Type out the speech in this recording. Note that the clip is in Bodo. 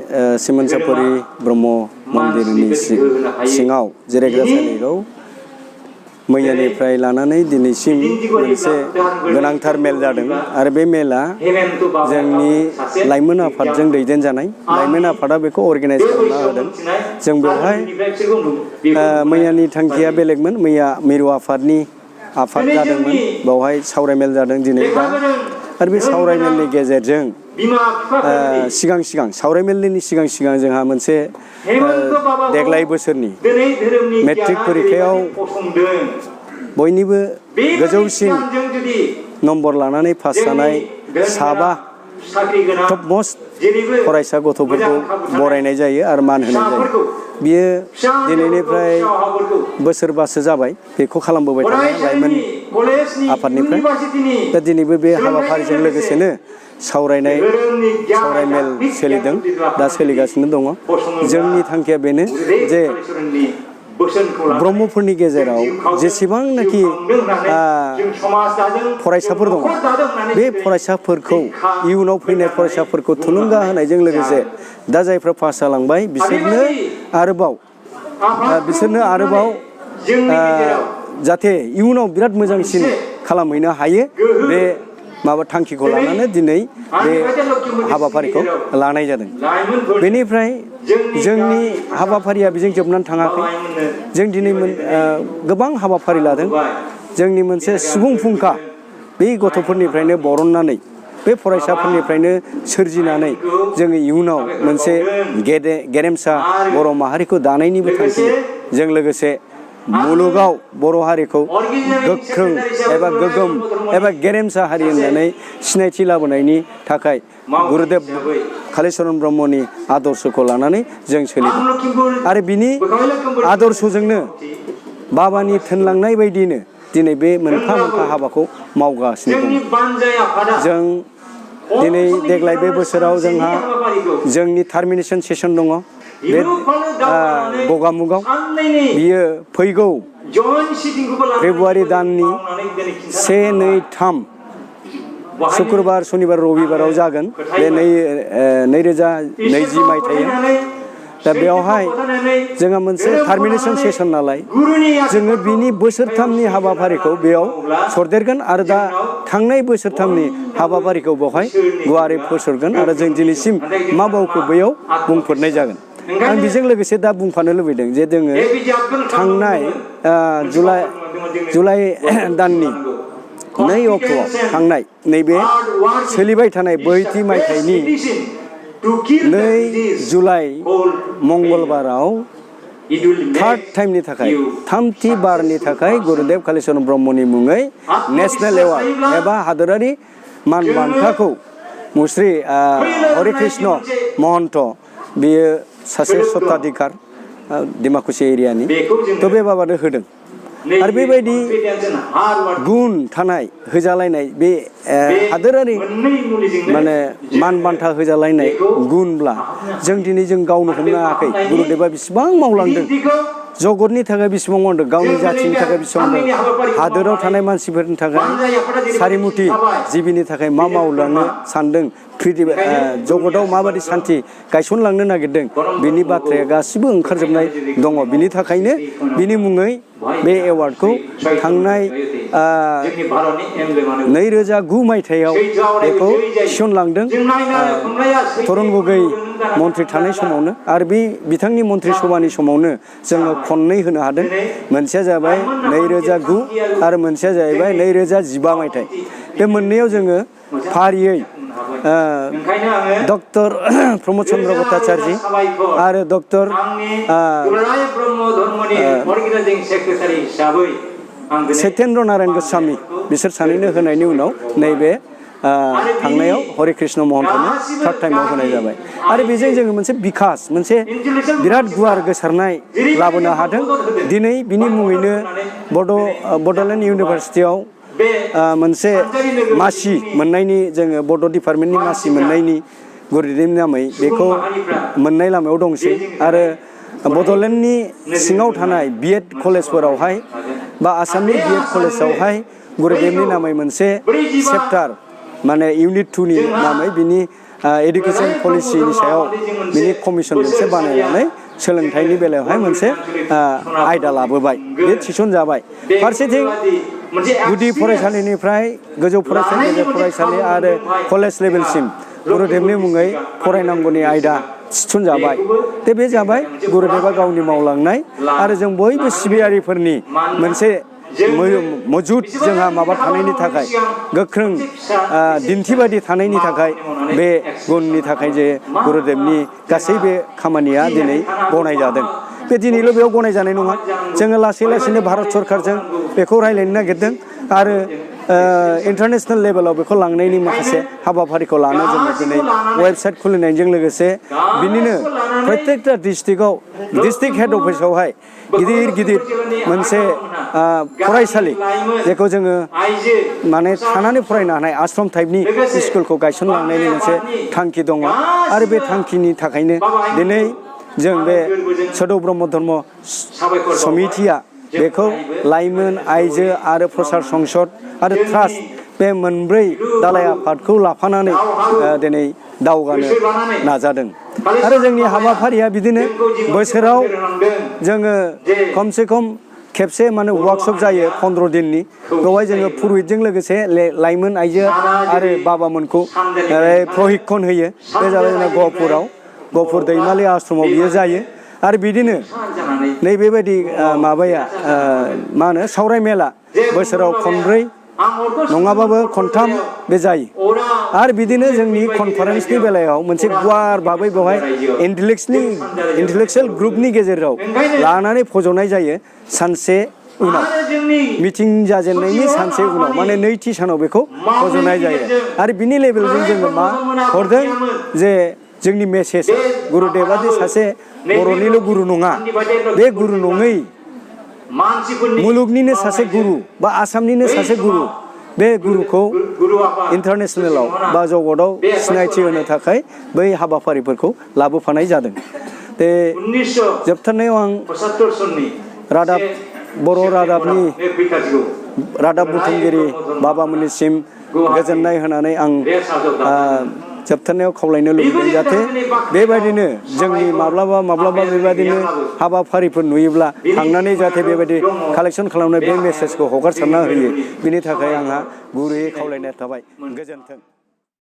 सिमोनसापुरि ब्रह्म मन्दिरनि सिङाव जिरायग्रासालियाव मैयानिफ्राय लानानै दिनैसिम मोनसे गोनांथार मेल जादों आरो बे मेला जोंनि लाइमोन आफादजों दैदेनजानाय लाइमोन आफादा बेखौ अर्गानाइज खालामना होदों। जों बेवहाय मैयानि थांखिया बेलेगमोन। मैया मिरु आफाद जादोंमोन, बेवहाय सावरायमेल जादों दिनै दा। आरो बे सावरायमेलनि गेजेरजों सिगां सावरायमेलनि सिगां जोंहा मोनसे देग्लाय बोसोरनि मेट्रिक परिखायाव बयनिबो गोजौसिन नम्बर लानानै पास जानाय साबा टप मोस्ट फरायसा गथ'फोरखौ बरायनाय जायो आरो मान होनाय जायो। बियो दिनैनिफ्राय बोसोरबासो जाबाय बेखौ खालामबोबाय थानाय लाइमोन आफादनिफ्राय। दा दिनैबो बे हाबाफारिजों लोगोसेनो सावरायमेल सोलिदों, दा सोलिगासिनो दङ। जोंनि थांखिया बेनो जे ब्रह्मफोरनि गेजेराव जेसेबांनाखि फरायसाफोर दङ बे फरायसाफोरखौ इयुनाव फैनाय फरायसाफोरखौ थुलुंगा होनायजों लोगोसे दा जायफ्रा पास जालांबाय बिसोरनो आरोबाव जाहाथे इयुनाव बिराद मोजांसिन खालामहैनो हायो बे थांखिखौ लानानै दिनै बे हाबाफारिखौ लानाय जादों। बेनिफ्राय जोंनि हाबाफारिया बेजों जोबनानै थाङाखै। जों दिनै गोबां हाबाफारि लादों। जोंनि मोनसे सुबुं फुंखा बे गथ'फोरनिफ्रायनो बरननानै बे फरायसाफोरनिफ्रायनो सोरजिनानै जोङो इयुनाव मोनसे गेरेमसा बर' माहारिखौ दानायनिबो थांखि जों लोगोसे मुलुगाव बर' हारिखौ गोख्रों एबा गोगोम एबा गेरेमसा हारि होननानै सिनायथि लाबोनायनि थाखाय गुरुदेव कालिचरण ब्रह्मनि आदर्शखौ लानानै जों सोलिदों आरो बिनि आदर्शजोंनो बाबानि थोनलांनाय बायदियैनो दिनै बे मोनफा मोनफा हाबाखौ मावगासिनो दं। जों दिनै देग्लाय बे बोसोराव जोंहा जोंनि टार्मिनेशन सेसन दङ। बे गगामुगाव बियो फैगौ फेब्रुवारि दाननि 1, 2, 3 शुक्रबार, शनिबार, रबिबाराव जागोन बे 2020 मायथाइयाव। दा बेवहाय जोंहा मोनसे टार्मिनेशन सेसन नालाय जोङो बिनि बोसोरथामनि हाबाफारिखौ बेयाव सरदेरगोन आरो दा थांनाय बोसोरथामनि हाबाफारिखौ बेवहाय गुवारै फोसावगोन आरो जों दिनैसिम मा मावखो बैयाव बुंफोरनाय जागोन। आं बेजों लोगोसे दा बुंफानो लुबैदों जे जोङो थांनाय जुलाइ दाननि 2 अक्ट'आव थांनाय नैबे सोलिबाय थानाय 20 मायथाइनि 2 जुलाइ मंगलबाराव थार्ड टाइमनि थाखाय थामथि बारनि थाखाय गुरुदेव कालिचरण ब्रह्मनि मुङै नेशनेल एवार्ड एबा हादोरारि मान बान्थाखौ मुस्रि हरि कृष्ण महन्त बियो सासे सत्ताधिकार डिमाकुसि एरियानि थ' बे बाबानो होदों आरो बेबायदि गुन थानाय होजालायनाय बे हादोरारि माने मान बान्था होजालायनाय गुनब्ला जों दिनै जों गावनो हमनो हायाखै गुरुदेवा बेसेबां मावलांदों जगतनि थाखाय बेसेबां मावदों गावनि जाथिनि थाखाय बेसेबां मावदों हादोराव थानाय मानसिफोरनि थाखाय सारिमुथि जिबिनि थाखाय मा मावलांनो सानदों जगताव माबायदि सान्थि गायसनलांनो नागिरदों बिनि बाथ्राया गासिबो ओंखारजोबनाय दङ। बिनि थाखायनो बिनि मुङै बे एवार्डखौ थांनाय 2009 मायथाइयाव बेखौ थिसनलांदों तरुन गगৈ मन्त्रि थानाय समावनो आरो बे बिथांनि मन्त्रि सभानि समावनो जोङो खननै होनो हादों। मोनसेया जाबाय 2009 आरो मोनसेया जाहैबाय 2015 मायथाइ। बे मोननैयाव जोङो फारियै डक्टर प्रमद चन्द्र भट्टाचार्य आरो डक्टर सत्येन्द्र नारायण गोस्वामी बिसोर सानैनो होनायनि उनाव नैबे थांनायाव हरि कृष्ण महन्तनो थार्ड टाइमाव होनाय जाबाय आरो बेजों जोङो मोनसे बिकास मोनसे बिराद गुवार गोसारनाय लाबोनो हादों। दिनै बिनि मुङैनो बड'लेण्ड इउनिभारसिटियाव मोनसे मासि मोननायनि जोङो बड' डिपार्टमेन्टनि मासि मोननायनि गुरुदेवनि नामै बेखौ मोननाय लामायाव दंसै आरो बड'लेण्डनि सिङाव थानाय बिएड कलेजफोरावहाय बा आसामनि बिएड कलेजावहाय गुरुदेवनि नामै मोनसे चेप्टार माने इउनिट 2 नि नामै बिनि एडुकेशन पलिसिनि सायाव बिनि कमिसन मोनसे बानायनानै सोलोंथाइनि बेलायावहाय मोनसे आयदा लाबोबाय बे थिसनजाबाय फारसेथिं गुदि फरायसालिनिफ्राय गोजौ फरायसालि गेजेर फरायसालि आरो कलेज लेभेलसिम गुरुदेबनि मुङै फरायनांगौनि आयदा थिसनजाबाय बे जाबाय गुरुदेबा गावनि मावलांनाय आरो जों बयबो सिबियारिफोरनि मोनसे मौजूद जोंहा माबा थानायनि थाखाय गोख्रों दिन्थिबादि थानायनि थाखाय बे गुननि थाखाय जे गुरुदेबनि गासै बे खामानिया दिनै गनाय जादों बे दिनैल' बेयाव गनाय जानाय नङा जोङो लासै लासैनो भारत सरकारजों बेखौ रायज्लायनो नागिरदों आरो इन्टारनेशनेल लेभेलाव बेखौ लांनायनि माखासे हाबाफारिखौ लानो जोङो दिनै वेबसाइट खुलिनायजों लोगोसे बिनिनो प्रत्येकटा डिस्ट्रिक्टआव डिस्ट्रिक्ट हेड अफिसावहाय गिदिर गिदिर मोनसे फरायसालि जेखौ जोङो माने थानानै फरायनो हानाय आश्रम टाइपनि स्कुलखौ गायसनलांनायनि मोनसे थांखि दङ आरो बे थांखिनि थाखायनो दिनै जों बे सदौ ब्रह्म धर्म समितिया बेखौ लाइमोन आइजो आरो प्रसार संसद आरो ट्रास्ट बे मोनब्रै दालाय आफादखौ लाफानानै दिनै दावगानो नाजादों आरो जोंनि हाबाफारिया बिदिनो बोसोराव जोङो खमसे खम खेबसे माने वार्कशप जायो 15 दिननि बेवहाय जोङो पुरहितजों लोगोसे लाइमोन आइजो आरो बाबामोनखौ प्रशिक्षण होयो बे जाबाय जोंना गहपुर दैमालि आश्रमाव बियो जायो आरो बिदिनो नैबेबायदि माबाया मा होनो सावराय मेला बोसोराव खनब्रै नङाबाबो खनथाम बे जायो आरो बिदिनो जोंनि कनफारेन्सनि बेलायाव मोनसे गुवार भाबै बेवहाय इन्टेलेक्सुयेल ग्रुपनि गेजेराव लानानै फज'नाय जायो सानसे उनाव मिटिं जाजेननायनि सानसे उनाव माने नैथि सानाव बेखौ फज'नाय जायो आरो बिनि लेभेलजों जोङो मा हरदों जे जोंनि मेसेज गुरुदेबादि सासे बर'निल' गुरु नङा बे गुरु नङै मुलुगनिनो सासे गुरु बा आसामनिनो सासे गुरु बे गुरुखौ इन्टारनेशनेलाव बा जगतआव सिनायथि होनो थाखाय बै हाबाफारिफोरखौ लाबोफानाय जादों बे जोबथारनायाव आं रादाब बर' रादाबनि रादाब बुथुमगिरि बाबामोननिसिम गोजोननाय होनानै आं जोबथारनायाव खावलायनो लुबैदों जाहाथे बेबायदिनो जोंनि माब्लाबा बेबायदिनो हाबाफारिफोर नुयोब्ला थांनानै जाहाथे बेबायदि कालेक्सन खालामनाय बे मेसेजखौ हगारसारना होयो बिनि थाखाय आंहा गुरैयै खावलायनाय थाबाय गोजोन्थों।